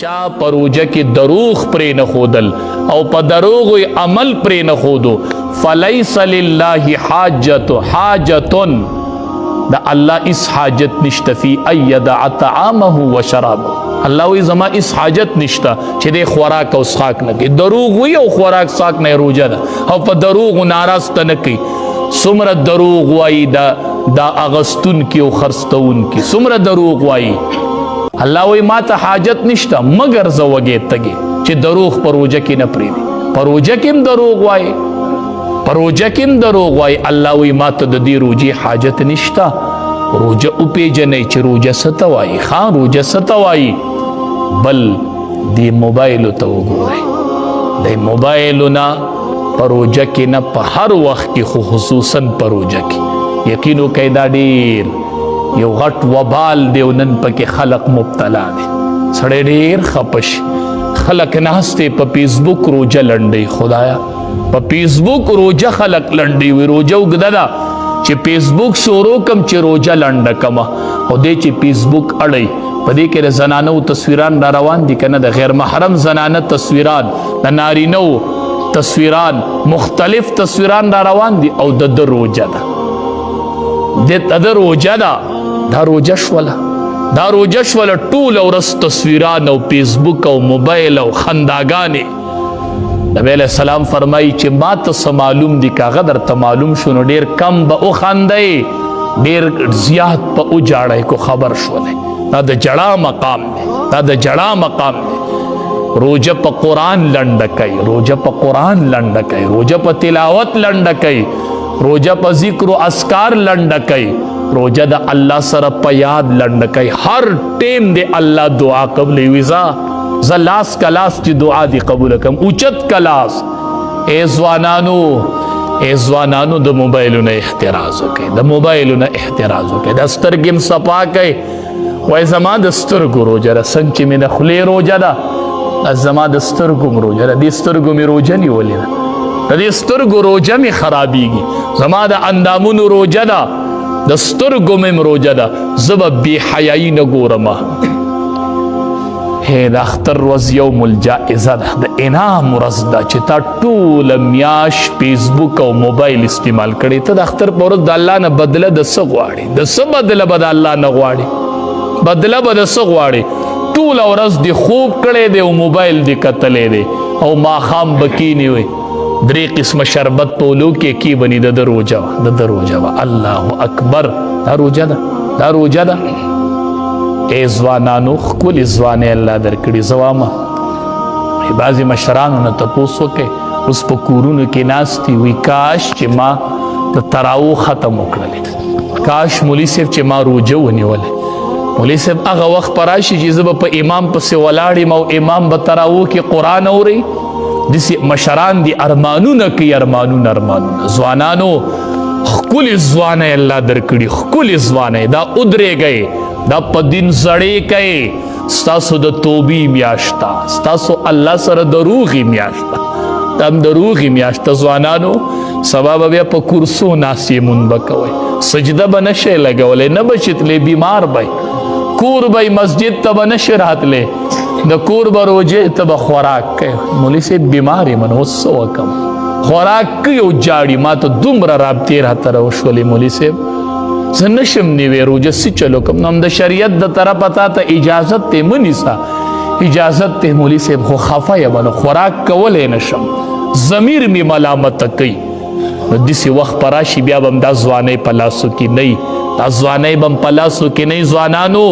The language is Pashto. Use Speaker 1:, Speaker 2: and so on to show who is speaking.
Speaker 1: چا په روژه کې دروغ پرې نه ښودل او په دروغو یې عمل پرې نه ښودو، فلیس لله حاجت حاجتن، د الله هیڅ حاجت نشته فی ان یدع طعامه وشرابه. الله وی زما هیڅ حاجت نشته چې د خوراک او څښاک نه کوي. دروغ وی او خوراک څښاک نه روژه ده او په دروغو ناراسته نه کوي. څومره دروغ وایي دا دا اغستونکي او خرڅونکي، څومره دروغ وایي. الله وی ما ته حاجت نشته مګر زه وږی تږی چې دروغ په روژه کې نه پرېږدي. په روژه کې هم دروغ وایي، په روژه کې هم دروغ وایي. الله وی ما ته د دې روژې حاجت نشته. روژه وپېژنئ چې روژه څه ته وایي. ښه، روژه څه ته وایي؟ بل دې موبایلو ته وګورئ. د موبایلو نه په روژه کې نه، په هر وخت کې، خو خصوصا په روژه کې یقین وکړئ دا ډېر یو غټ وبال دی او نن پکې خلق مبتلا دی. سړی ډېر خپه شي. خلک ناست دی په فیسبوک روژه لنډوي. خدایا، په فیسبوک روژه خلک لنډوي. وي روژه اوږده ده چې فیسبوک شروع کم چې روژه لنډه کمه، او دی چې فیسبوک اړوي په دې کې د زنانو تصویران را روان دي که نه، د غیر محرم زنانه تصویران، د نارینه تصویران، مختلف تصویران را روان دي. او د ده روژه ده، د ده روژه ده. دا روژه شوله، دا روژه شوله. ټوله ورځ تصویران او فیسبوک او موبایل او خنداګانې. نبی علیہ السلام فرمایي چې ما ته څه معلوم دي، که هغه درته معلوم شو نو ډېر کم به وخاندئ، ډېر زیات به وژاړئ کو خبر شولی. دا د جړا مقام دی، دا د جړا مقام دی. روژه په قرآن لنډه کوي، روژه په قرآن لنډه کوي، روژه په تلاوت لنډه کوي، روژه په ذکر و اذکار لنډه کوي، روژه د الله سره په یاد لنډه کوي. هر ټیم دی الله دعا قبلوي. وي زه لاس کلاس چې دعا دی قبول کم، اوچت کلاس. ای ځوانانو، ای ځوانانو، د موبایلونو احتراز وکړئ، د موبایلونو احتراز وکړئ. د سترګې هم صفا کړئ. وای زما د سترګو روژه ده، څنګه چې مې د خولې روژه ده، زما د سترګو هم روژه ده. دې سترګو مې روژه نیولې ده، د دې سترګو روژه مې خرابېږي. زما د اندامونو روژه ده، د سترګو مې هم روژه ده. زه به بې حیایي نه ګورم. هی د اختر ورځ یوم الجائزه ده، د انعام ورځ ده چې تا ټوله میاشت فیسبوک او موبایل استعمال کړی. ته د اختر په ورځ د الله نه بدله د څه غواړې؟ د څه بدله به د الله نه غواړې؟ بدله به د څه غواړې؟ ټوله ورځ دې خوب کړی دی او موبایل دې کتلی دی او ماښام به کینې وي درې قسمه شربت په اولو کې کی بني. د ده روژه وه، د ده روژه وه. الله اکبر، دا روژه ده، دا روژه ده. ای ځوانانو، ښکلې ځوانۍ الله درکړي. زه وایم بعضې مشرانو نه تپوس وکړئ، اوس په کورونو کې ناست دي، وي کاش چې ما د تراو ختم وکړلې، کاش مولوي صاحب چې ما روژه ونیولې. مولوي صاحب هغه وخت په راشي چې زه به په امام پسې ولاړ یم او امام به تراو کې قرآن اوري. داسې مشران دي ارمانونه کوي، ارمانونه، ارمانونه. ځوانانو، ښکلې ځوانۍ الله درکړي، ښکلې ځوانۍ، دا ودرېږئ، دا په دین زړې کوي. ستاسو د توبې میاشت ده، ستاسو الله سره د روغې میاشت ده، دا هم د روغې میاشت ده. ځوانانو، سبا به بیا په کرسو ناست یې، مونږ به کوئ، سجده به نه شئ لګولی، نه به شې تللی، بیمار به، کور به، مسجد ته به نه شې راتلی، د کور به روژې ته به خوراک کوي. مولوي صاحب بیمار یم، نو اوس څه وکړم؟ خوراک کوي او جاړي. ما ته دومره رابطې راته راوشولې، مولوي صاحب زه نشم نیوی، روژه څه چل وکړم؟ نو هم د شریعت د طرفه تا ته اجازت دی، مه نیسه، اجازت دی. مولوي صاحب خو خفه یم، نو خوراک کولی نه شم، ضمیر مې ملامت کوي. نو داسې وخت به راشي بیا به هم دا ځوانۍ په لاسو کې نه، دا ځوانۍ به هم په لاسو کې نه. ځوانانو.